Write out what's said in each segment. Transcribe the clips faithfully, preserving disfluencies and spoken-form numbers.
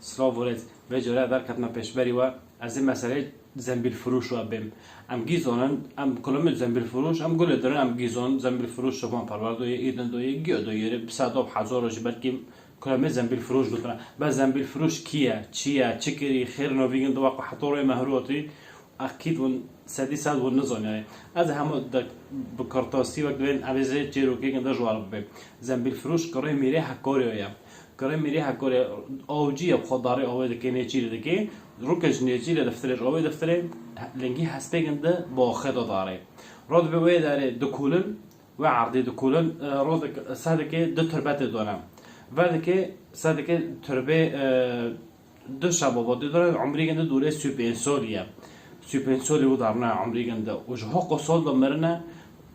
Silav û rêz. Vê care derketime pêşberî we. Ez ê meseleyê zembîlfirûş we bêm. Em gî zonin, em kulomê zembîlfirûş, em gulê dirin, em gî zon, zembîlfirûş şovan perwerdoyê, îrdendoyê, giyodoyê, bi sedab hezaro jî belkî kulomê zembîlfirûş gotine. Be zembîlfirûş kî ye, çi ye, çi kirî, xêr novîgin di waqo heto rê me hirotî. Akîd hûn sedî sed hûn nizanî. Ez hemû de bi kurtasî wek divên evêzê çêrokê ginde ji wan bibê. Zembîlfirûş kirê mîrê Hekorê ye. Kirê mîrê Hekorê awcî ye, bi xwe darê awê dike, nêçîrê dike. Rûke ji nêçîrê deftirê, ji awê deftirê lingî hespê ginde bi axê de darê. Ro dibe wê derê dikulin, wê erdê dikulin, e, ro dik-, sedike du turbetê done. Vedike sedike turbê, e, Du şeba bo dî dore umrî ginde dûrê sî û pênc solî ye. Sî û pênc solî û darna umrî ginde. Û ji hoqo sol do mirine,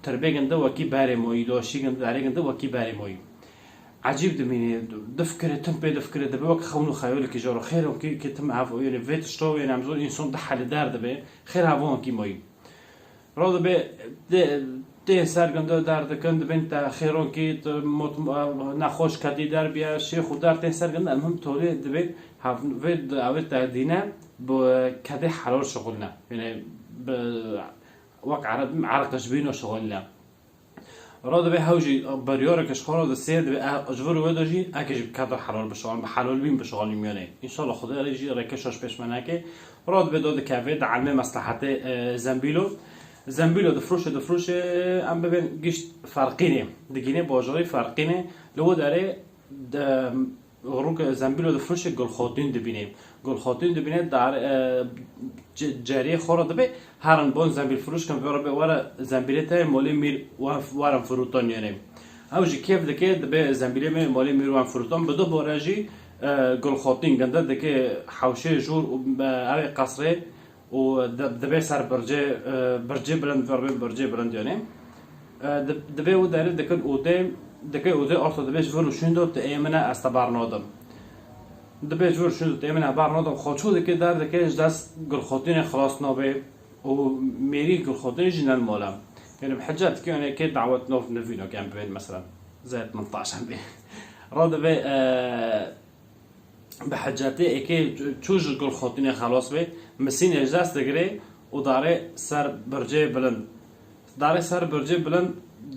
tirbê ginde wekî berê moyî, doşî ginde, derê ginde wekî berê moyî. Ecîb dimînê, difikirê, tim pê difikirê, dibe wek xewn û xeyolekî jaro. Xêr onkî ki tim ev, yani vê tişto, yani em zor însan di helê der dibe, xêr hevon kî moyî. Ro dibe, de, tê ser ginde der dikin, dibên te xêronkî, tu mot-, nexweş kedî der biye, şêx û der tê ser ginde, em him tolê dibên, hav-, vê di, avê te dîne, bi kedê helal şixulne. Yani, bi, wek Ereb, erq ji bîno şixulne. Ro dibe hew jî beryoreke ji xwe re di sê dibe, e, ji vir û wê de jî, eke jî bi keda helal bişixulin, bi helal bîn bişixulin miyonê. Înşallah Xwedê erê jî rêke şaş pêş me neke. Ro dibe do dikeve, di elmê meslehetê, e, zembîlo. Zembîlo difroşe, difroşe, em bibên gişt Ferqînê. Digînê bajarê Ferqînê. Li wê derê de, rûke zembîlo difroşe, Gulxotîn dibînê. Gulxotîn dibînê dar, e, ce-, cerê xwe re dibe, herin bon zembîlfirûş kin, vê re be, were zembîlê te molê mîr wa-, warin firûtan yênê. Ew jî kêf dike, dibe zembîlê me molê mîr wan firûtan. Bi du bore jî, e, Gulxotîn ginde dike hewşê jûr û, e, ew ê qesrê û di-, dibe ser bircê, e, bircê bilind, vê re be bircê bilind yênê. E, di-, dibe û derê dikin ûdê, dike ûdê orto dibe ji vir û şûn do tu ê min e, ez te bar nadim. Dibe ji vir û şûn do tu ê min e, bar nadim. Xwe çû dike, der dike, ji dest Gulxotînê xilas nabe û mêrî Gulxotînê jî nen mala. Yani bi hicet ki, yani kê dawet nov nivîno ki em bibên mesela. Zêt min taş em bê. Ra dibe, e, bi hicetê êkê çû ji Gulxotînê xelas bê, misînê ji dest digirê û darê ser bircê bilind. Darê ser bircê bilind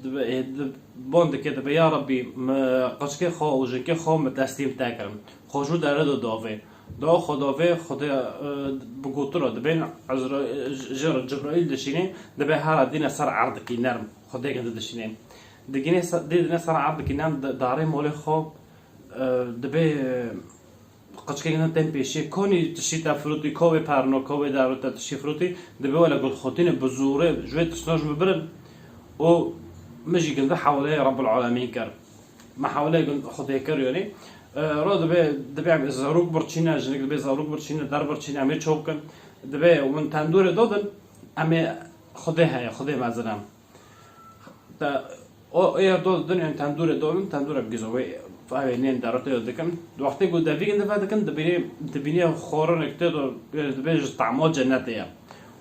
dibe, ê, di-, bon dike, dibe, ya Rebbî, mi qirçikê xwe û jinkê xwe mi teslîm te kirin. Xwe jû dere do dovê. Do xwe dovê, Xwedê, e, bi gotira dibên Ezra-, ji Cibraîl dişînê, dibe hera dîne ser erdikî nerm. Xwedê gindi dişînê. Digînê se-, dê dine ser erdikî nerm, di-, darê molê xwe, e, dibe, e, Qirçikê ginde tên pêşiyê, konî tiştî te firûtî, kovê perno, kovê daro te tiştî firûtî, dibe wele Gulxotînê bi zûrê ji wê tiştino ji min birin û min jî ginde hewleyê Rebbul Alemîn kir. Me hewleyê gund Xwedê kir yonî. E, ro dibe, dibe em zarok birçîne, jinik dibe zarok birçîne, der birçîne, em ê ço bikin. Dibe min tendûrê dodin, em ê Xwedê heye, Xwedê mezin e. Te o êr do didin, yani tendûrê do din, tendûra bi gizo wê, evê nên derotê dikin. Wextê ku devî ginde ve dikin, dibînê, dibînê xorinek tê do, yani dibê ji tamo cennetê ye.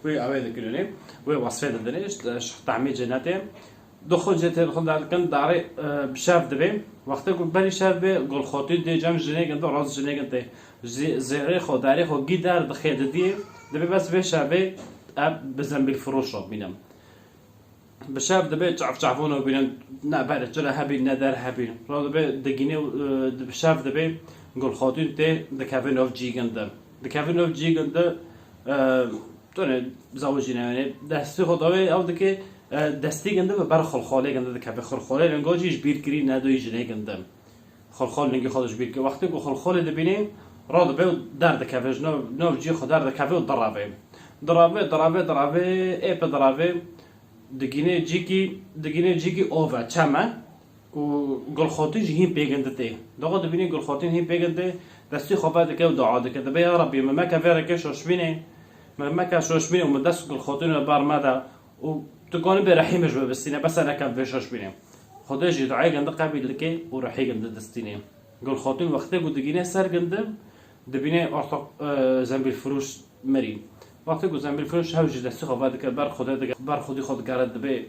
Wê evê dikin yani, wê wasfê didinê, işte, ji tamê cennetê ye. Di xwe cê tê xwe der dikin, darê, e, bi şev dibê. Wextê ku berî şev bê, Gulxotîn dê cem jinê ginde, rast jinê ginde. Zê-, zêrê xwe, darê xwe gî der dixê didiyê, dibê bes vê şevê ev bi zembîlfiroş re bînim. Bi şev dibe çav çavon û bînin, ne berê çira hebîn, ne der hebîn. Ro dibe digîne, e, di bi şev dibe Gulxotîn tê dikeve nov cîgin di. Dikeve nov cîgin di, e, tune zawicîne, yani destî xwe dawê ew dike, e, destî gindi bi ber xulxolê gindi dikeve. Xulxolê lingo jî ji bîr kirî nedoyî jinê gindi. Xulxol lingî xwe ji bîr kir. Wextê ku xulxolê dibînê, radibe û derdikeve, ji nav, nav cihê xwe derdikeve û dirave. Dirave, dirave, dirave, ê pe dirave, digînê cîkî, digînê cîkî ov e, çem e. Û Gulxotîn jî hîn pêginditê. Doxo dibînê Gulxotîn hîn pêgindê, destî xwe vedike û dua dike. Dibe, ya Rebbî, min meke vê reke şoşbînê, min meke şoşbînê û min dest Gulxotînê bar mede. Û tu kanibê rehîm ji min bistîne, bes ez nekem vê şoş bînim. Xwedê jî duayê gindi qebîl dike û rehî gindi distîne. Gulxotîn wextê ku digîne ser gindi, dibîne ortak, e, zembîlfiroş mirî. Wextê ku zembîlfiroş hew jî destî xwe vedike, ber Xwedê dike, ber Xwedî xwe digere dibê,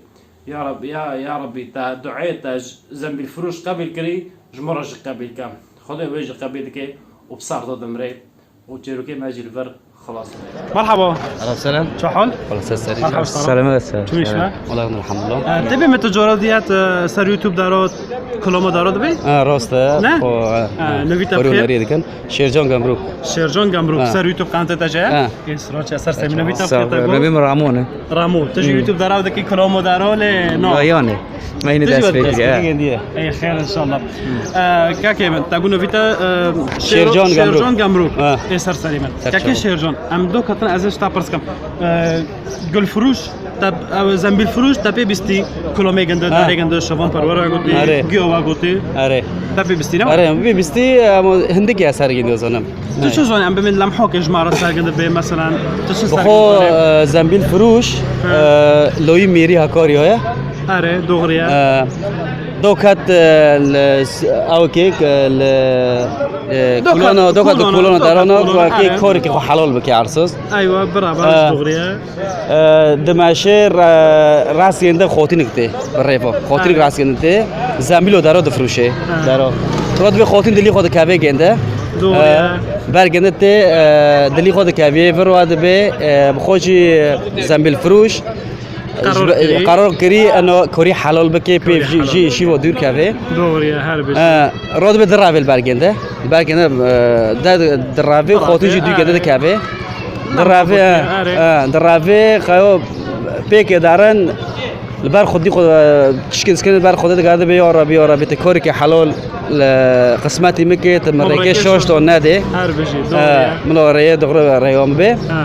ya Reb-, ya, ya Rebbî, te duayê te ji zembîlfiroş qebîl kirî, ji min re jî qebîl ke. Xwedê wê jî qebîl dike û û bi serda dimrê û çêrokê me jî li vir xilas dibe. Merhaba. Aleyküm selam. Çi hal? Wala ses serî. Merhaba, selam. Selamet. Çi iş var? Wala elhamdülillah. Ee, tabii mi tu cora diyet, e, ser YouTube daro, kuloma daro dibe? Ha, rast e. Ne? O, e, Ha, e, nevî te bi xêr. Neriye dikin. Şêrcan Gemrûk. Şêrcan Gemrûk, Ha. ser YouTube qanate te jî? Ha. Ê, siro çi ser semî nevî te bi xêr te got? Nevî min Ramon e. Ramo, tu jî Hmm. YouTube daro dikî, kuloma daro lê no. Yanî. Me yine Tijî dest wet pê dest kiriye. Pê kiriye. Ey xêr inşallah. Ee, kakê min, te got nevî te, e, Şêrcan Şêrcan Gemrûk. Gemrûk. Ha. Ê ser serî min. Ser Kakê çawa. Şêrcan, em do ketin ez ê ji te pirs kim. Ee, gulfiroş, te, e, zembîlfiroş, te pê bîstî kulomê ginde, Ha. darê ginde, şevan perwera gotî, Erê. giyowa gotî. Erê. Te pê bîstî ne? Erê, pê bîstî, ama hindik ya ser ginde zanim. Tu çi zanî, em bimên lemhokê ji me re sergin dibe, meselan, tu çi Bi sergin xwe, dibe? e, zembîl firoş, Hı. e, loyî mêrî Hakarya ye. Erê, doğru ye. E, do ket, e, li s-, awkek, e, li, e, Do ket kulona, do ket kulona, kulona do ket darana, kulona, wekî erê. Korkî xwe helal bike arsız. Eywa, bira, bira, E, doğru ye. E, dimeşê re-, rastgirinde xotinik tê, bi rêva. Xotinik Ha. rastgirinde tê, zembîlo dero difrûşê. Ha. Dero. Rot bi xotin dilî xwe dikeve gende. Doğru E, ya. Ber gende tê, e, dilî xwe dikevê, vir wa dibe, e, bi xwe jî, e, zembîl firûş. Qerar Ji be-, kirî. Qerar kirî, eno korî helal bike, pê Korî jî, helal. Jî şîvo dûr keve. Doğru ya, her bir şey. E, rot bi dirave li ber gende. Ber gende, e, de dirave, Dirave, xotin jî dû gende erê. dikeve. Dirave, Dirave, erê. e, dirave, xeyo pêkê darin, li ber xwedî xwe, tişkê dikin li ber xwedê digarin, dibê, ya Rabî, ya Rabî, tu korikê helal li qismetî min kê, tu min Min rêkê rêkê şaş şaş. to nedê. Her bijî, doğru E, ya. Min o rêyê doğru rêya min bê. Ha.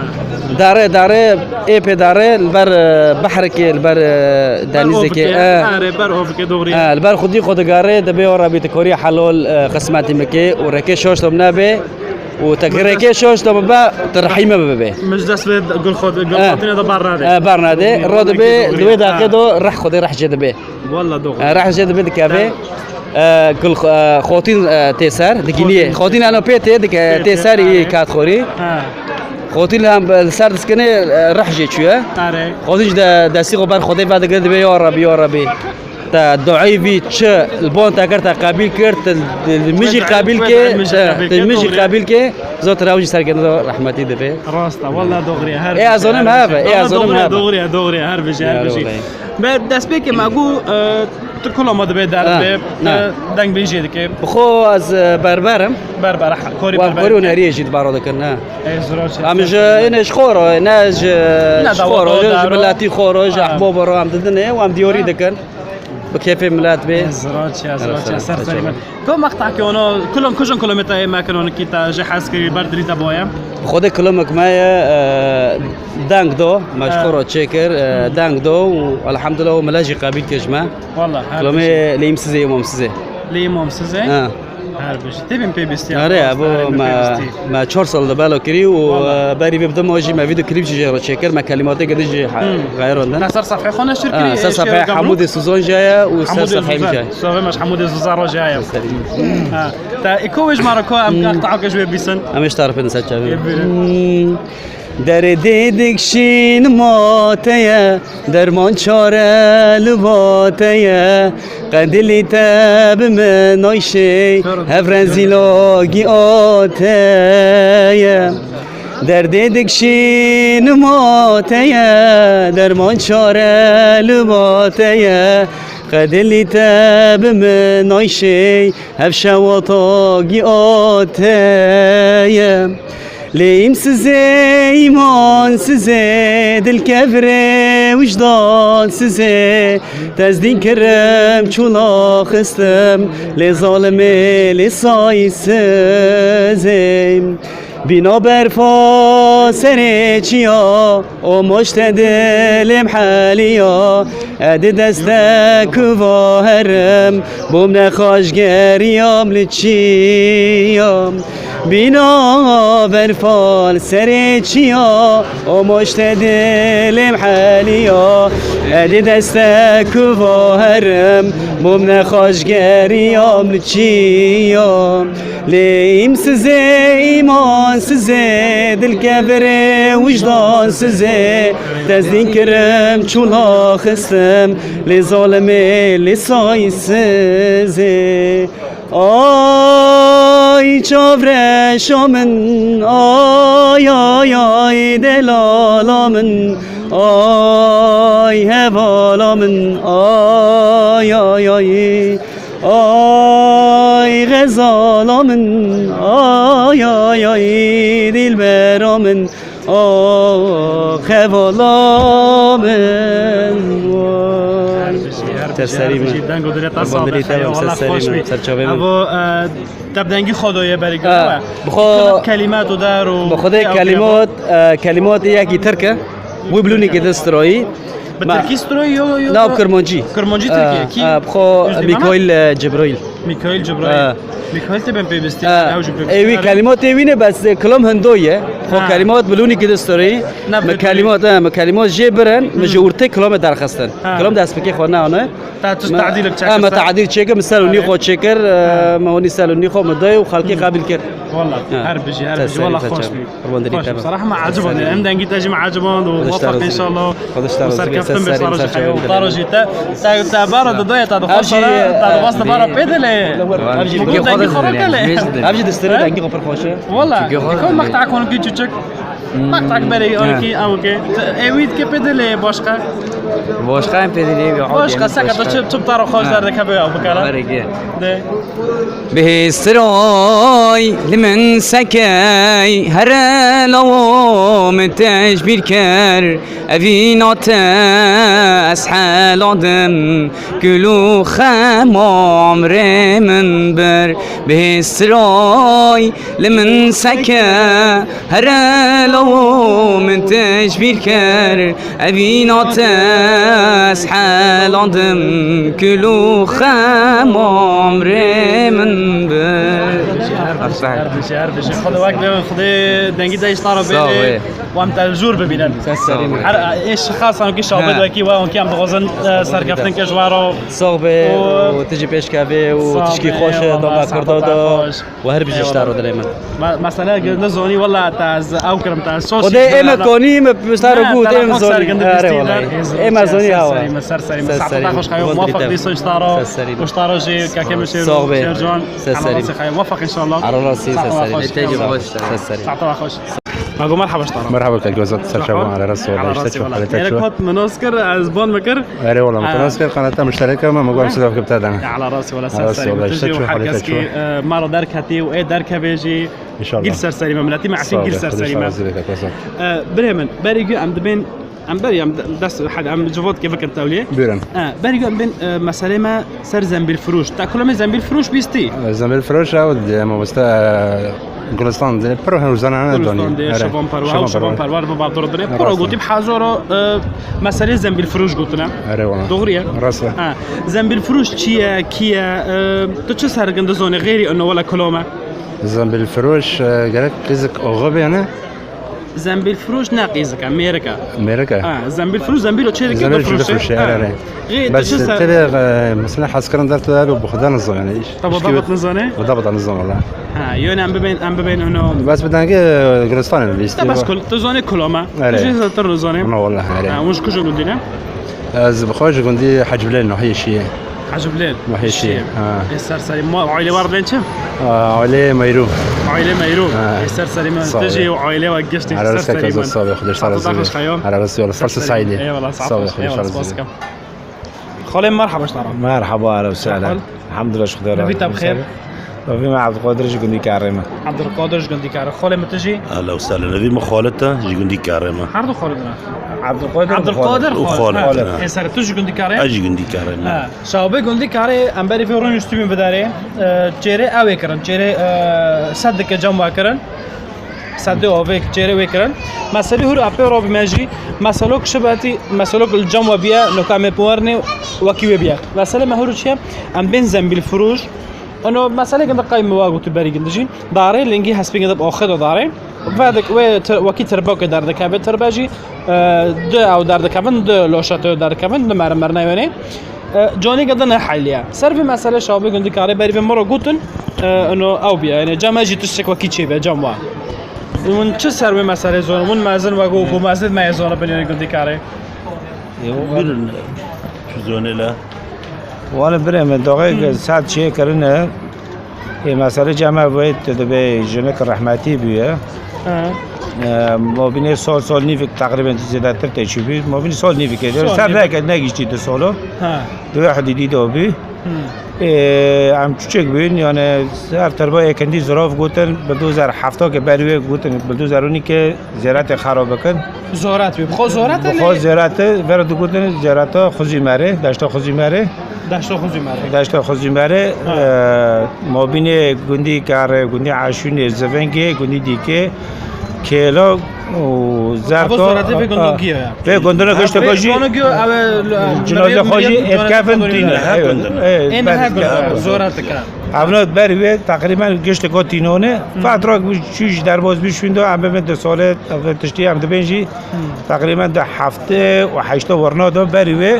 Darê, darê, ê pê darê, li ber, e, behrekê, li ber, e, Ber denîzekê, ovkê, e. Erê, ber ovkê, doğru ya. E, li ber xwedî xwe digarê, dibê, ya Rabî, tu korî helal, e, qismetî min kê û rêkê şaş to min nebê. û te Min girêkê dest şoş de bibe, tu rehîme bibe. Min ji dest vê gul xwe, gul Eh. xwedine de bar nade. Eh, bar nade. Ro dibe, Wallahî di wê doğru. Daqê Ha. Do reh xwedê reh jê dibe. Walla doğru. Eh, reh jê dibe dikeve. Eh. Eh, gul xo-, eh, xotîn, eh, tê ser, digîniyê. Xotîn. Xotîn ano pê tê, dike-, Pê tê tê, ser î are. Kat xorî. Ha. Xotîn hem, eh, ser diskine, eh, reh jê çûye. Are. Xotîn ji de-, destî xwe ber xwedê ve digire dibe, ya Rabî, ya Rabî. Te duayê vî çi li bon te kir, te qebîl kir, te, te, te min jî qebîl kir, min jî te, qebîl te kir, min jî doğru ya. Qebîl kir, zot rew jî serkirina rehmetî dibe. Rast e, walla doğru ya, her Ê, bijî, ez zonim her heve, bijî. Ê, ez Walla zonim doğru ya, heve. Doğru ya, doğru ya, her bijî, her Ya, bijî. Wallahî. Be destpêkê me got, e, tu kuloma dibe Ha, derbe, ha. E, deng bê jê dike. Bi xwe ez, e, berber im. Berber, ha, korî Wa berber. Korî huneriyê jî dibaro dikin, ha. Ê, zira çi Em ji, ene ji xwe re, ne ji, Ne ji xwe re, dawa, ji dawa. Miletî xwe re, ji Ha. Ehbab re em didinê û em diyorî Ha. dikin. Bi kêfê milet bê. Zira çi, zira çi, ser serî min. Ku mextakê ono, kulon, kujin kilometreyê me kilonikî te ji hez kirî ber dilî te boye? Xwedê kilomek me ye, e, deng do, me ji Ha. xwe re çêkir, e, deng do û elhamdulillah û mile jî qebîl kir ji me. Walla, her Kilomê bijî. Lê Îmsizê, Îmamsizê. Lê Îmamsizê? Ha. Her bijî. Tê bin pê bistî. Are, Rast, abo are, bin me, pê bistî. Me çar sal de belo kirî û, Walla. E, berî vê bi dima jî me vîdeo klîp jî jê re çêkir, me kelîmatê gedi jî he-, Hmm. xeyron din. Me ser sefhê xwe neşir Ha, kirî, ser ê, sefhê şêro Hemûdê Suzan jî heye û ser Hemûdê sefhê Suzan. Min jî. Sefhê me ji Hemûdê Suzan re jî heye. Ser. Ha. Te îko wê ji me re ko em Hmm. kar taakê ji wê bîsin. Em ê ji tarifê din ser çavê. Ê, buyurun. Hmm. Derdê dikşîn ma te ye, derman çare li va te ye. Qedilî te bi min nayşê, hev rezîla giya te ye. Derdê dikşîn ma te ye, derman çare li va te ye. Qedilî te bi min nayşê, hev şewata giya te ye. Lê îmsizê, îmansizê, dilkevirê, wijdansizê, tezdîn kirim, çûna xistim, lê zalimê, lê sayîsizê. Bîna berfa serê çiya, omoşte dilêm heliya, e di destek va herim, bûm nexaş geriyam li çiya. Bîna berfa li serê çiya, omoşte dilêm heliya, e di destek va herim, bûm nexaş geriyam li çiya. Lê îmsizê, îmansizê, dilkevirê, wijdansizê, tezdîn kirim, çûna xistim, lê zalimê, lê sayîsizê. Ay çavreşa min, ay, ay, ay, delala min, ay hevala min, ay, ay, ay, ay xezala min, ay, ay, ay, dilbera min, ax hevala min. Te serî min. Deng û dilê te sax be, xeyr, wala xweş bî. Evo, e, te bi dengî xwe doye berî gure. Bi xwe kelimat û der û bi xwe de kelimat, e, kelimat yekî tirk e. Wî bilûnî ki de stroyî. Bi tirkî stroyî yo, yo. Na, kirmancî. Kirmancî tirkî. Kî? E, bi xwe Mîkaîl, e, Cibrîl. Mîkaîl Cibrayîl. Ha. Mîkaîl tê ben pêwistî. Ha. Ew jî pêwistî. Ewî kelimot tê wî ne, bes, e, kilam hindo ye. Xwe kelimot bilûnî ki distorî. Mi kelimot, ha, mi kelimot jê birin, mi ji urtê kilame derxistin. Ha. Kilam destpêkê xwe ne ane. Ta tu tadîl çek. Ha, me tadîl çêkir, mi ser û nî xwe çêkir, e, me honî ser û nî xwe mi dayê û xelkê qebîl kir. Wala, her bijî, her bijî. Wala xweş bî. Qurban dilê te be. Saraha me eciband. Em dengî te jî me eciband û muwefeq inşallah. Xwedê ji te razî be. Ser keftin be, sara ji xeyo. Taro jî te, te, te bara didoye, te dixwest bara, te dixwest bara pê dilê. Ev jî dengî xwe pir xweş e. Ev jî distirê dengî xwe pir xweş e. Wala, dikon maqta konukî çuçuk. Maqta berê onukî, awke. Ewî dike pê dilê başqa. Başqa em pê dilê. Başqa seka tu çi, tu taro xweş derdikeve ya bikara. De. Bihêstiray li min sekey here lawo min tejbîr kir. Evîna te ez heladim, kul û xemam rê min bir. Bihêstiray li min seke here lawo min tejbîr kir. Evîna te ez heladim, kul û xemam rê min bir. Her bijî, her bijî. Xwedê wek bê, Xwedê dengî te îştara bê. Sağ ol. Û em te li jûr bibînin. Ser serî min. Her, ê şixasan wekî şabê de wekî we wekî em dixwazin, e, serkeftin ke ji we re. Sağ be û tu jî pêşkevê û tişkî xweş e, dama Kurda da. Û her bijî ji te re dilê min. Me-, mesele nizanî, wela te ez ew kirim, te ez sos. Xwedê ê me konî, me pişta re got, ê me zonî. Are wala. Ê me zonî hawa. Ser serî min, ser serî min. Saeta xweş xeyo, muwefeq dî sonuçta ro. Ser serî min. Sonuçta ro jî kake min şêr. Sağ be. Ser serî min. Muwefeq inşallah. Ara rastî, ser serî min. Te jî xweş. Ser serî min. Saeta xweş. Merhaba kak Ozan, ser çavan, ara rastî wala, işte çok. Êrek hat min nas kir, ez ban me kir. Erê wala, me nas kir, qanata müştereke me, me got em silav kir te dana. Ala rastî wala, ser serî min. Te jî û her kes kî, e, me re derketî û ê derkeve jî. İnşallah. Gil ser serî me, miletî me efîn gil ser serî me. E, birê min, berî gü em dibên, em berî em de-, dest, hadi em civat ke bikin tewliyê. Buyurun. E, berî gü em bên, e, meselê me ser zembîlfiroş. Te kulomê zembîlfiroş bîstî? E, zembîlfiroş ew di mamoste, e, Gulistan de, piro hem zanane donî. Gulistan de, Şaban Perwer, Şaban Perwer, bi Badur dine. Piro gotî bi hazoro, e, meselê zembîlfiroş gotine. Erê wala. Doğru ya? Rast e. Ha. Zembîlfiroş çi ye, kî ye, e, tu çi sergin dizanî, xeyrî ino wela kulome? Zembîlfiroş, e, gerek qîzik oxu bêne. Zembîlfiroş ne qîzik e, mêrik e. Mêrik e? Ha, zembîlfiroş, zembîlo çêrikê difroşe. Difroşe, erê, erê. Bes tevê, e, mesela hezkirin der tu ev bi xwe de nizan yani. Te bada bit nizane? Bada bada nizan wala. Ha, yone em bibên, em bibên hino. Bes bi dengê, e, Gilistanê bîstî. Te bes kul, tu zanê kulome. Erê. Tu jê zêdetir nizanî. Na wala, erê. Ha, hûn ji ku jî gundî ne? Ez bi xwe ji gundî Hecbilêl nahiyê Şiyê. Hecbilêl? Nahiyê Şiyê, ha. Ê ser serî, ma aîlê we re dilên çi? A, aîlê Meyrû. Aîlê Meyrû. Ha. Ê ser serî me. Sağ ol. Tu jî û aîlê we giştî ser serî me. Sağ ol, Xwedê ji te razî be. Her rastî wala, firsa saîdê. Eyvallah, sağ ol. Sağ ol, Xwedê ji te razî be. Xalê merhaba ji te re. Merhaba, ehlen we sehlen. Elhamdulillah, ji Xwedê razî. Navî te bi xêr? Navî me Abdulkadir, ji gundî Kerê me. Abdulkadir ji gundî Kerê. Xalê min tu jî? Ehlen we sehlen. Navî min Xalid e, ji gundî Kerê me. Her du Xalid ne? Abdulkadir û Xalid. Abdulkadir Xalid. Xalid, ha. Ê ser tu ji gundî Kerê? Ez ji gundî Kerê me. Ha. Şawbê gundî Kerê em berî vê rûniştî min bidarê. E, çêrê ew ê kirin. Çêrê, e, sed dike cem wa kirin. Sedê avê çêrê wê kirin. Meselê hûr apê robî me jî, meselok şibetî, meselok li cem we biye, noka me piwarnê wekî wê biye. Meselê me hûr çi ye? Em bên zembîlfiroş. Ono meselê ginde qey me wa gotu berî ginde jî. Darê lingî hespê ginde bi axê de darê. Vedik wê tir-, wekî tirbokê derdikeve, tirbe jî, e, du ew derdikevin, du loşa te derdikevin, du merim merinê wênê. E, canî gede ne heyliye. Ser vê meselê şawbê gundî karê berî vê miro gotin, e, ino ew biye. Yani cem jî tiştek wekî çêbe, cem wa. Hûn çi ser vê meselê zon? Hûn mezin we go, go mezin me zon binêrin gundî karê. Birin, çi zonê le? Wale birê me, doxê sed çê kirine. Ê, mesele cem ev wê tu dibê jinik rehmetî bûye. Ha. Ee, mabînê sal, sal nîvik teqrîben zêdetir tê çûbî. Mabînê sal nîvikê de. Sal Ser nîvik. neke negiştî du salo. Ha. Di wê hidîdî de bî. Hmm. Ê, em çûçek bûn, yani her terba yekindî zirav gotin, bildozer hefta ke ber wê gotin, bildozeronî ke zêretê xera bikin. Zorat bî. Bi xwe zorat e Bi xwe lê? zêrete, vera digotin zêreta Xuzîmerê, deşta Xuzîmerê. Deşta Xuzîmerê. Deşta Xuzîmerê, Ha. e, mabînê gundî Karê, gundî Eşûnê, Zivingê, gundî Dîkê, Kêla û Zerka. Evo zoratê vê gundon Ha. giya ya. Vê gundona Ha, gişteka vê jî gundon giya, ev, e, cinazê xwe jî êtkevin tîne. Her gundon. Ê, Ên ber her gundon, zorat dike. Evna ber wê teqrîben gişteka tînone. Fatrak çû ji derbas bî şûnda, em bibin du sale, ev tiştî em dibên jî teqrîben di heftê û heşta werna de ber wê.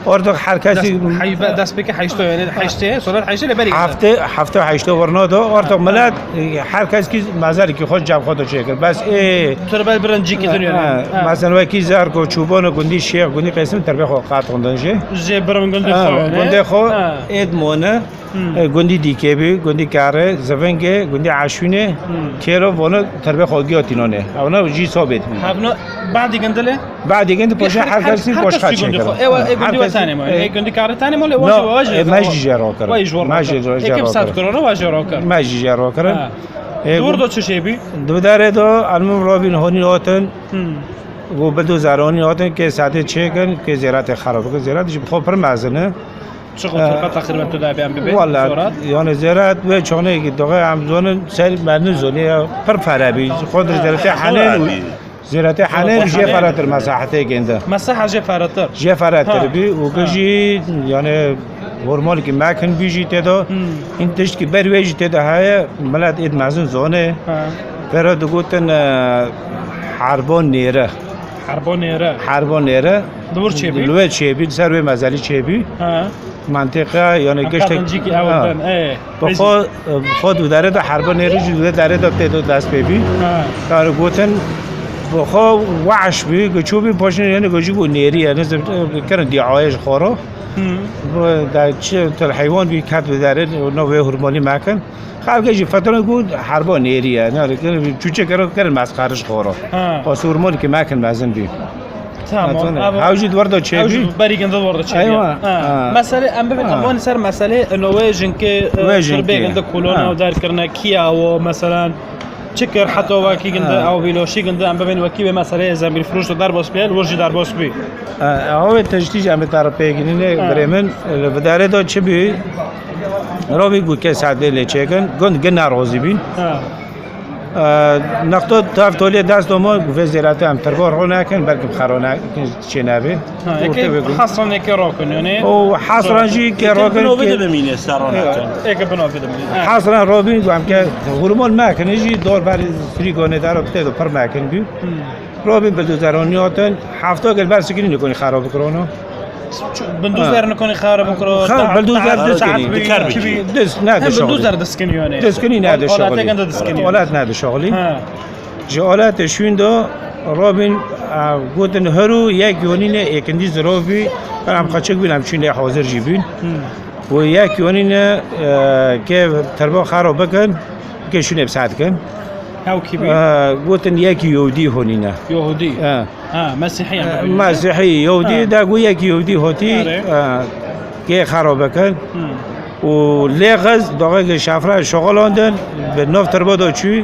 Orada her kesî Dest, hey-, be-, destpêkê heşta, yani heştê, solat heştê lê berî. Heftê, heftê û heşta werna de orada Ha. millet, e, her kes ki mezariki xwe cem xwe de çêkir. Bes ê Tur bel birin cîkî Ha, din yani. ha. Ha. Mesela wekî Zerko, Çûbano, gundî Şêx, gundî Qêsim terbê xwe qat xwendin jî. Jê birin gundê Ha, xwe yani. gundê xwe Ha. êd mone. Hmm. E, gundî Dîkê bî, gundî Karê, Zivingê, gundî Eşûnê, Hmm. Kêlo, Vono, terbê xwe giya tînonê. Ewna jî sabit bî. Hevno, badî gindilê? Badî gindi poşe her kesî poşxa çêkir. Ewa, e, gundî we tanê ma. E, gundî Karê tanê ma, lê No, wajî, wajî. E, me jî jê rakir. Wajî jor Me rakir. jî jê rakir. Eke bi sed krona wajî rakir. Me jî jê rakir. Ha. E, Dûr do çi şey bî? Di darê do, elmim robîn honî otin. Hmm. Go bildozeronî otin ke sadê çêkin, ke zêratê xera bikin. Zêrat jî bi xwe pir mezin e. Çiqo Ee, turpa teqrîben tu dayê em bibê? Wala, Zorat? yani zêrat wê çaxneyekî doxe em zonin ser me nizonî ya pir fere bî. Xwe dir zêratê henen û zêratê henen jê feretir mesahetê gende. Mesaha jê feretir. Jê feretir Ha. bî û Ha. gijî yani hormonekî mekin bî jî tê de. Hmm. Hîn tiştkî ber wê jî tê de heye, milet êd mezin zone. Ha. Pera digotin, e, herbo nêre. Herbo nêre. Herbo nêre. Li wir çêbî? Li wir çêbî, ser wê mezelî çêbî. Ha. Mentiqa, yani Em giştek qezencîkî ew Ha. din, ê. Bi xwe, bi xwe di derê de herbo nêre jî di derê de tê de dest pê bî. Ha. Yani gotin, bi xwe weş bî, giçû bî, paşin yani gojî ku nêrî, yani zim-, kirin dîayê ji xwe re. Hı. Bu da çi, til heywan bî, ket bi derê, no vê hurmanî mekin. Xelkê jî fetona ku herba nêrî ye. Ne, çûçe kero, kerin mesxeriş xoro. Ha. Xwe sûrmon ki mekin mezin bî. Tamam, Fetona. Ama Ew jî di werda ew jî çêbî. Berî ginde werda çêbî. Eywa. Ha. Ha. Mesele, em bibin, Ha. em wan ser mesele, no wê jinkê, e, Wê jinkê. Turbê ginde kolona Ha. û derkirine, kiya o, mesela, çi kir, heta wekî ginde, Ha. ew vîloşî ginde, em bibin wekî wê meseleyê zembîlfiroş de derbas bî, li wir jî derbas bî. E, ew ê tiştî jî em ê te re pêgirînê, Ha. birê min, li vidarê de çi bî? Robî ku kes hadê lê çêkin, gund gina rozî bîn. Ha. E, nexto tev tolê dest doma, ku vê zêrate em tirbar ro nekin, belkim xero nekin, çê nebê. Ha, Û eke tevê gund. Hasran eke rokin, yani. O hasran jî ke Eke rokin bino ke bide bimîne, serran Ha. hatin. Eke bino bide bimîne. Ha. Hasran robîn, ku em ke hurmon mekin, jî dor ber frîgonê daro tê do pir mekin bî. Hmm. Robîn bildozeron niyatin, hefta gel ber sikirî nikonî xera bikrono. Bildozer Ha. nikonî xera bikro, Ha, ta-, bildozer ta-, diskinî. ta-, Dikar bikî. Dis, ne Hem dişoxlî. bildozer diskinî yani. Diskinî ne Al-, dişoxlî. aletê gende diskinî. Alet ne dişoxlî. Ha. Ji aletê şûn de Robîn, e, gotin heru yek yonîne êkindî zirov bî, em xeçik bîn, em çûn lê hazir jî bîn. Hmm. Û yek yonîne, e, ke terba xera bikin, ke şûnê bi saet kin. Ew kî bî? E, gotin yekî Yehûdî honîne. Yehûdî? E. Ha, Mesîhî em E, bibînin. Mesîhî, Yehûdî, Ha. da gu yekî Yehûdî hotî, Are. e, kê xero bikin. Hmm. Û lê xiz, doxê ke şafra şoxolandin, bi nov tirbo do çû,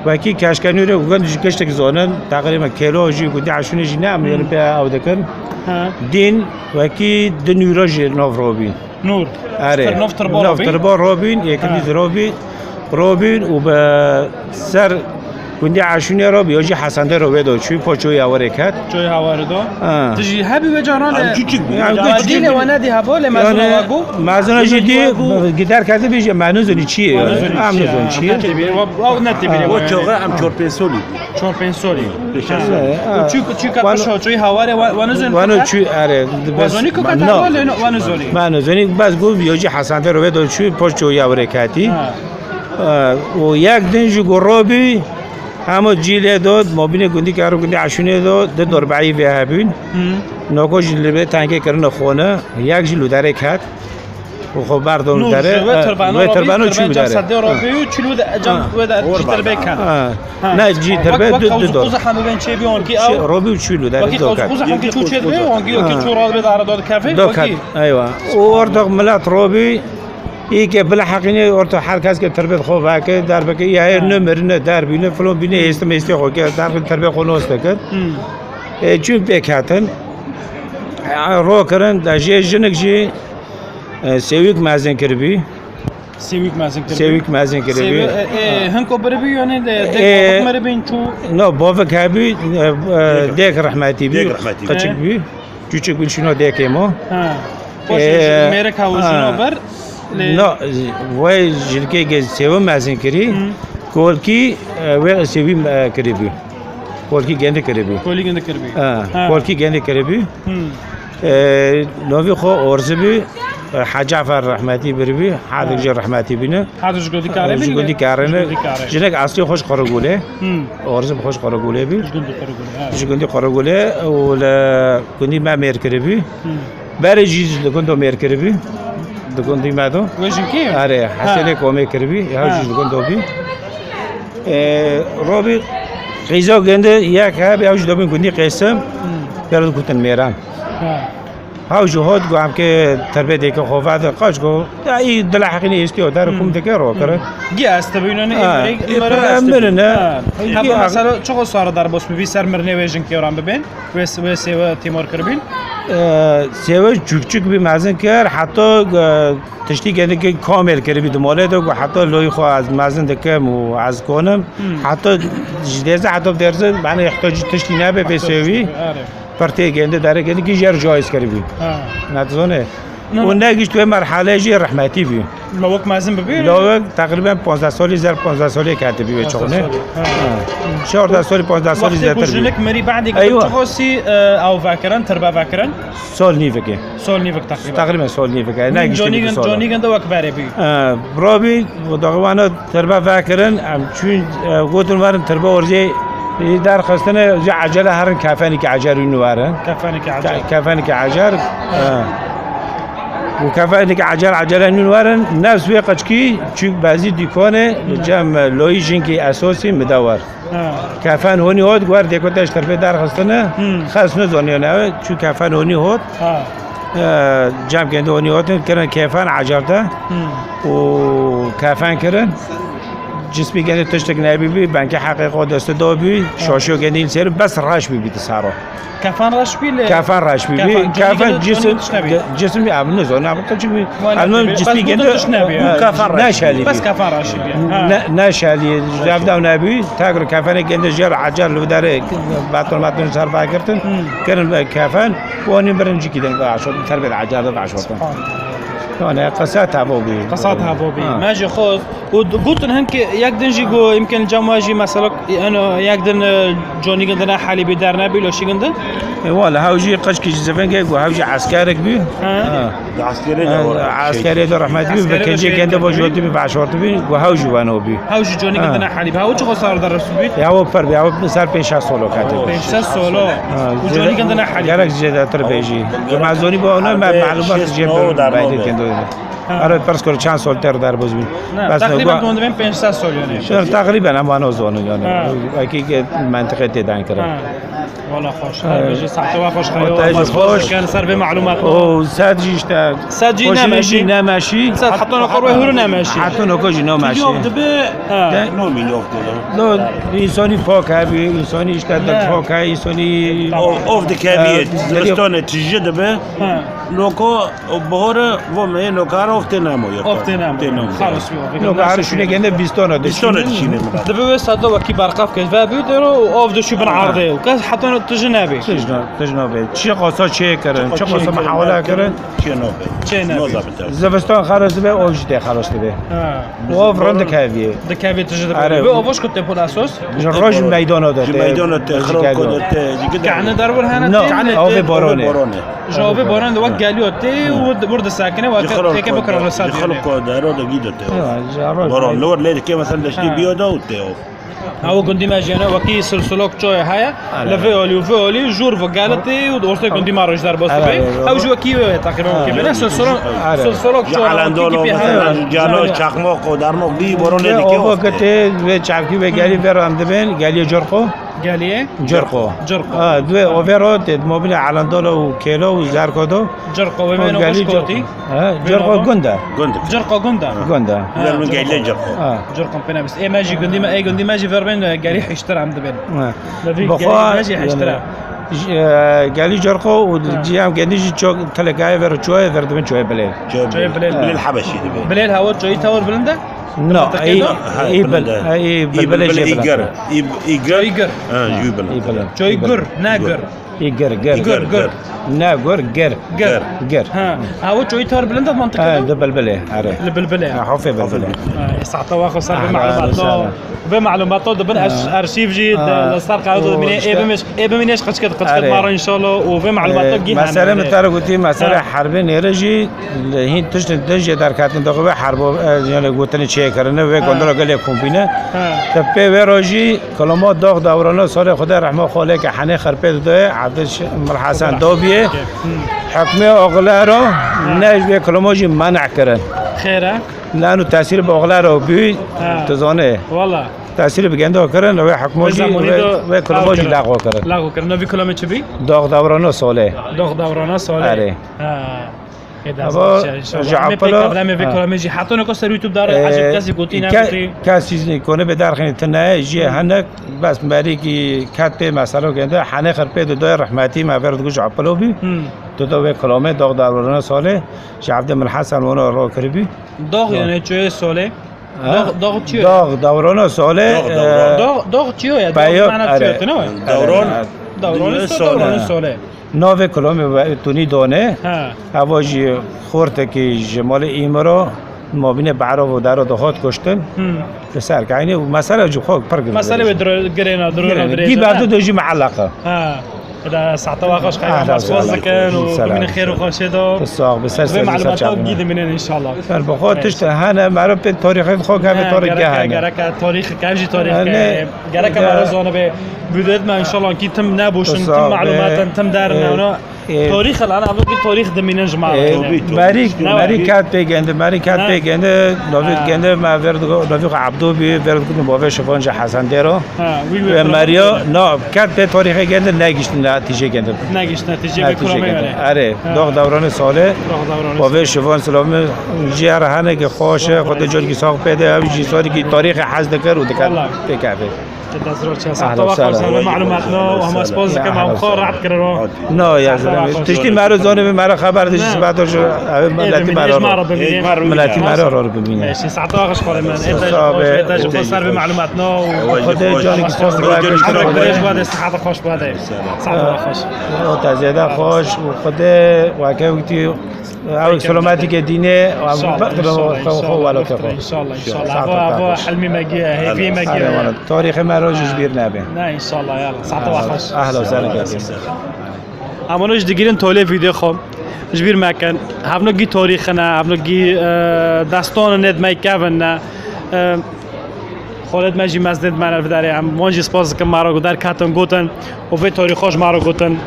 wekî keşkenûrê û gund ji giştek zonin, teqrîben kêlo jî, gundî eşûnê jî ne em Hmm. yeni pê ew dikin. Ha. Dîn, wekî di nûro jî nov robîn. Nûr. Erê. Nov tirbo Nov robî? tirbo robîn, yekindî Ha. zirobî robîn û bi ser gundî Eşûnê robî, yo jî Hesendê robê do çû, po çoya werê ket. Çoya werê do. Ha. Tu jî hebî wê caran Em e. küçük bî. Ya, Ya, küçük dîlê bî. we nedî hebo, lê mezûna Yani, we bû. mezûna jî Mezûna dî, we bû. gider kedi bî jî, me nizûnî çi ye. Em nizûnî çi ye. Em netê bîrê we, ew netê bîrê O we yani. çoğu em çor pênc solî bî. Çor pênc solî. Beş Ha. solî. Ha. Û çû, çû kat Wano, şo, çû haware, we, we nizûnî wano fakat? çû, erê, Wano nî ku kat No. wano, wano zûnî. Wano zûnî, bes gu, yo jî Hesendê robê do çû, poşt çû ya were katî. Ha. Ee, û yek din ji gu robî, hema cîlê do, mobînê gundî karo gundî Eşûnê do, di dorbeî vê hebûn. Hı. Noko jî li bê tengê kirine xone, yek jî li derê ket. Û xwe berdon Nû, derê, ji wê ha, tirbano wê robî, tirbano çû tirbê cem derê. Sedê robî Ha. û çû li de cem Ha. wê de Wor cî tirbê bana. ken. Ha. Ha. Ne, cî Ha, tirbê wek, wek du, du hewzû do. Quza hemû bên çê bî onkî Çi, ew. Robî û çû li derê Wekî do ket. Quza hemû çû çê dibê, onkî, onkî Ha. çû radibê dara do dikefê, Do wekî. ket, eywa. Û ortak milet robî, î ke bila heqînê ortak her kes ke tirbê xwe veke, derbeke, ya Ha. ê ne mirine, derbîne, filon bîne, êstim êstê xwe ke, derbî tirbê xwe nos dikir. Hmm. E, çûn pêk hatin. E, ro kirin, da jê jinik jî, e, sêwîk mezin kiribî. Sêwîk mezin kiribî. Sêwîk mezin kiribî. Sêwî, e, e, Ha. hinko biribî, yanî de, E, dek bavik miribîn çû? No, bavik hebî, e, e, Dêk. dêk rehmetî bî. Dêk rehmetî bî. Qeçik E. bî. Çûçik bî şino dêkê mo. Ha. Poşê E, ji mêrik ha û ha. jino ber. Lê No, wê jinikê ge sêwî mezin kirî. Hı. Kolkî, e, wê sêwî, e, kiribî. Kolkî gende kiribî. Kolî gende kiribî. Ha, Ha. kolkî gende kiribî. Hı. E, novî xwe Orzî bî, e, Hec Cafer rehmetî biribî, Hedik Ha. jî rehmetî bîne. Hedik ji gundî Karê Ji bîne? gundî Karê ne. Ji gundî Karê. Jinek eslî xwe ji Qurugulê. Hmm. Orzî bi xwe ji Qurugulê bî. Ji gundî Qurugulê, ha. Ji gundî Qurugulê û li gundî me mêr kiribî. Hmm. Berê jî li gundo mêr kiribî. Di gundî me do. Wê jinkê? Erê, Ha. Hesenê komê kiribî, ew Ha. jî li gundo bî. E, robî qîzo gende yek hebî, ew jî dobîn gundî Qêsim. Hmm. Pêro dikutin mêran. Ha. Haw ji hot got, em ke terbê dêke xwe vade, qaç got, ya î dila heqînê êstiyo, der Hmm. kum dike ro kire. Hmm. Gi ez te bînone Ha, ê mirek, ê ê mara pere ez te mirine. Ha. Hema Gi mesela çiqo sara derbas bibî ser mirinê wê jinkê ran bibên? Wê, wê sêwe tîmar kiribîn? E, sêwe çûk çûk bî mezin kir, heta, e, tiştî gelekî kamêl kiribî di malê de, got, heta loyî xwe ez mezin dikim û ez konim. Hmm. Heta ji dêze heta bi dêrze, yani ihtiyacî tiştî nebe pê sêwî. Are. Pirtê gende, derê gende, kî jer caiz kiribî. Ha. Ne dizane. Ne. Û negişt wê merhale jî rehmetî bî. Lawek mezin bibî? Lawek teqrîben panzdeh salî, zer panzdeh salî ketibî wê çaxne. Panzdeh salî. Ha. Ha. Çardeh salî, panzdeh salî Wextê ku zêtir bî. jinik mirî, badî Eywa. çiqo sî, e, ew vekirin, tirbe vekirin? Sol nîvekê. Sol nîvek teqrîben. Teqrîben sol nîvekê. Negiştî Johnny bî Gin-, sala. Johnny Gin de wek berê bî. E, birabî, daxwana Tirbe vekirin, em çûn, e, gotin werin tirbe orzê, e, derxistine, ji ecele herin kefenî ki ecer wî werin. Kefenî ki ecer. Ke-, kefenî ki ecer, e, û kefenî ki ecer, ecele nûn werin, nefs wê qeçkî, çûk bezî dîkonê, Hmm. cem, e, loyî jinkî esosî mide wer. Ha. Kefen honî hot, wer dêkote ji tirbê derxistine, Hmm. xes nizanîne, çû kefen honî hot. Ha. E, cem kendi honî hotin, kirin kefen ecerde. Hmm. Û kefen kirin. Cismî gende tiştek nebî bî, benkê heqê xwe deste da bî, şaşiyo gende îl sêr, bes reş bî bî di sero. Kefan reş bî lê Kefan reş bî bî. Kefan, Kefan Johnny Gin, cisim, Johnny Gin tişt nebî. ge-, cisim ya, em nizon, em qeçik bî. Wala Em non bî, cismî bes gende, gotin tişt nebî. e, Kefan reş neşelî bî. Bes kefan reş bî. Ha. Ne, neşelî, zevda nebî, tagir kefenê gende jer acar li derê, beton meton ser vekirtin, Hmm. kirin ve kefen, û anî birin cikî deng aşot, terbê de acar de aşot. Subhanallah. Yani qesa tabo bî. Qesa tabo bî. Ha. Me ji xwe Û d-, gotin hin ki yek din jî got, imkên cem wa jî mesela, eno yek din, e, Johnny Gin di ne helî bî der nebî, loşî gin di? E, wala, hew jî qeçkî ji zivingê got, hew jî eskerek bî. Ha. Ha. Di eskerê de Ha, ora eskerê şey. de rehmet bî, Eskerê ve de kencê şey kendi bo bî. jotî bî, başortî bî, got, hew jî weno bî. Hew jî Johnny Gin Ha. di ne helî bî. Hew çiqo sar de res bî? Ya o per bî, ya o ser pênc şeş solo kate bî. Pênc şeş solo. Ha, Û Johnny Gin di ne helî bî? Gerek zêdetir bê jî. Ema zonî bo ona, me Abi, malumat şêst jê nod be, derman be be. kendo. Ha. Ara pers kor çend sol ter derbaz bî. Ne, Bas ne teqrîben gua- dondibên pênc sed sol yani. Şer teqrîben em vano zonin yani. Ha. Eki ke mentiqe tê dan kirin. Ha. Wala xweş. Ha. Her bêjî saete we xweş, xeyr Wata we jî xweş. Kan ser vê malumat. O sed jî işte. Sed jî Xweşî nemeşî. jî nemeşî. Sed heta nokor we huru nemeşî. Heta nokor jî nemeşî. Yok dibi. Ha. De- No milyon dolar. No, insani pak abi, insani işte de Ne. pak abi, insani Tamam. O, ov dikeviye, Ha, zivistonê tije dibe. Ha. Noko O bihore vo me yê nokar of tê namo ya. Of tê namo. Tê namo. Xalas yo. Nokar şune gende bistona de. Bistona de şine mi? Dibe wê sada wekî berqaf ke ve bû dero û av de şu bin Ha. ardê û kes heta tu ji nebê. Tijna, tijna be. Çi qasa çê kirin, çi qasa muhawala kirin. Çê nabe. Çê nabe. No zabite. Zivistan xalas be, o jî tê xalas dibe. Ha. O av rin dikevî. Dikevî tije dibe. Are. Be o voş ku te pul asos. Ji roj meydana de Ji te, meydana te, ji xirok kevî. Ko de te, ji gide. Kehne derwir hene No, te? Kehne te? Avê boronê. Ji avê boran de wek geliyo te û wir disekine, wek Ji xirok têke ko bikira de, resa ji xirok diyone. Ko de, ro de gî de te. Ya, ji roj Boron, meydana. Lor lê dike mesela leştî Ha. biyo de û te o. Ew gundî me jî hene, wekî silsilok çoyê heye. Li vê alî û vê alî jûr ve gelitê û di ortê gundî me re jî derbas dibe. Ew jî wekî wê ye, teqrîben wekî bê. Ne silsilok, silsilok çoyê heye, wekî pê heye. Cano, çakmak û darmok bî, boronê dike. Ova kitê vê çavkî vê gelî vê re em dibên, geliyê Curqo. Geliyê? Curqo. Curqo. Ha, divê ovê ro tê, mobîna Elendalo û Kêlo û Zerko do. Curqo, wê meyno gelî Curqo. Ha, Curqo gund e. Gund. Curqo gund e. Gund e. Ha, min geliyê Curqo. Ha. Curqo pê nebist. Ê me jî gundî me, ê gundî me jî ver bên, e, gelî hiştir em dibên. Ha. Bi xwe, gelî me jî hiştir e. Gelî Curqo û cî em gundî jî çok telekayê ver çoyê ver dibên çoyê Bilêl. Çoyê Bilêl. Bilêl Hebeşî dibe. Bilêl hewa çoyî tewr bilind e? Na, î, î bil, î bilbilê jê bilind. Î gir. Î gir. Çoyî gir. Ha, jû bilind. Î bilind. Çoyî gur, ne gir. Î gir, gir. Gir, gir. Ne gur, gir. Gir. Gir. Ha, ew çoyî tor bilind e mantiqe. Ha, di bilbilê, erê. Li bilbilê. Ha, hofê bilbilê. Ha, e, saeta wa xwe ser vê malumato. Vê malumato dibin arşîv jî li ser qewet dimîne. Ê bimîne, ê bimîne ji qeçket, qeçket maro inşallah û vê malumato gî. Mesele min te re gotî, mesele herbê nêre jî li hîn tiştin din jê derketin daxuve herbo, e, yani gotinê çêkirine vê gondora gelê kombîne. Te pê vê rojî Kiloma dox dawrana salê Xwedê rehma xalê ke henê xerpê didoye, Evdil Mil Hesen dobiye. Hukmê oxlero ne ji vê kiloma jî men'a kirin. Xêr e? Lanu tesîr bi oxlero bî, tu zanê. Wala. Tesîr bi gendo kirin, wê hukmo jî, wê kiloma jî lexo kirin. Lexo kirin. Novî kilomê çi bî? Dox dawrana salê. Dox dawrana salê. Erê. Ha. Eva ji Apelo. Em vê kilamê jî heta niko ser YouTube dare, ecêb kesî gotî, negotî. Kesî konê bê derxînî tine, jî hinek bes merîkî ket pê meselo gende, henê xir pê de doyê rehmetî me ver digu ji Apelo bî. Tu da vê kilamê dox dawrana salê, ji Evdil Mil Hesen wana ro kiribî. Dox yani çoyê salê. Dox, dox çi yo? Dox dawrana salê. Dox, dox çi yo ya? Dox mana çi yo? Dawran. Dawran salê. Navê kilamê we tunî dane. Ha. Eva jî xortekî ji malê Îmiro, mabînê Be'rov û Dero de hat kuştin. Hmm. Li ser keynî û mesele jî xwe pir girê. Mesele wê dro-, girêna, dirona, girêna, dirêj. Gî berdu de jî me'eleqe. Ha. Eda saeta wa xweş, xeyr, ahlan, spas dikin û bimînin xêr û xweşê de. Sax be, ser sêrî ser çavine. Vê malumato gî dimînin inşallah. Ser bi xwe tişt hene, meriv pê tarîxê xwe gavê tarîx gehene. Gereke, gereke tarîx, kev jî tarîx ke. Gereke meriv zanibe. Bidêt me inşallah ki tim neboşin, tim malumatin, tim derine ona. Tarîx lan, ev ki tarîx dimînin ji me. Merî, merî ket pê gende, merî ket pê gende, Navî gende me ver digo, Navî xwe Ebdo bî, ver digo bavê şifon ji Hesen Dêro. Ve meriya, na, ket pê tarîxê gende negiştin, ne tîjê gende. Negiştin, tîjê ve kilamê gende. Erê, dox dewranê salê. Dox dewranê. Bavê şifon silamê, jî her hene ki xweş e, xwe de cor ki sax pê de, ev jî sarî ki tarîxê hez dikir û dikir pê kevê. Dest rok çe. Saeta wa xweş, ser vê malumatna û hema spas dikim, em xwe rahat kirin. Na ya, tiştî mero zanî, mero xeber de ji sibato ji ev miletî mero. Miletî mero ro bimîne. Saeta wa xweş xalê min. Ê te ji xwe ser vê malumatna û Xwedê canî spas dikim. Dirêj bade, siheta xweş bade. Saeta wa xweş. O te zêde xweş û Xwedê weke witî Ew selametî ke dînê, ew inşallah, inşallah, inşallah, welatê xwe. İnşallah, inşallah. Ava, ava hilmî me giye, hêvî me giye. Tarîxê me roj ji bîr nebe. Ne, inşallah, ya. Saeta wa xweş. Ehla, sene gelsin. Em onu ji digirin tolê vîdeo xwe. Ji bîr mekin. Hevno gî tarîxine, hevno gî, e, destanê nêd me kevin ne. E, Xolêt me jî mezdêt me ne vidarê. Em wan jî spas dikim, me re ku derketin gotin û vê tarîxo ji me re gotin.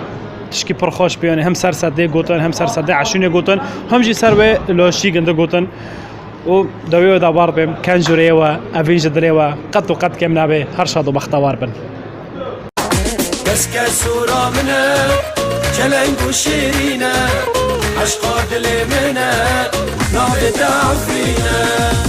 Tişkî pir xweş bû, yanî hem ser sedê gotin, hem ser sedê eşûnê gotin, hem jî ser wê laşî ginde gotin. Û dawiyê wê dabar bêm, ken jûreyê we, evîn ji dilê we, qet û qet kêm nabê, her şad û bextewar bin. Keske sora min e, çeleng û şêrîn e, eşqa dilê min e, navê te Efrîn e.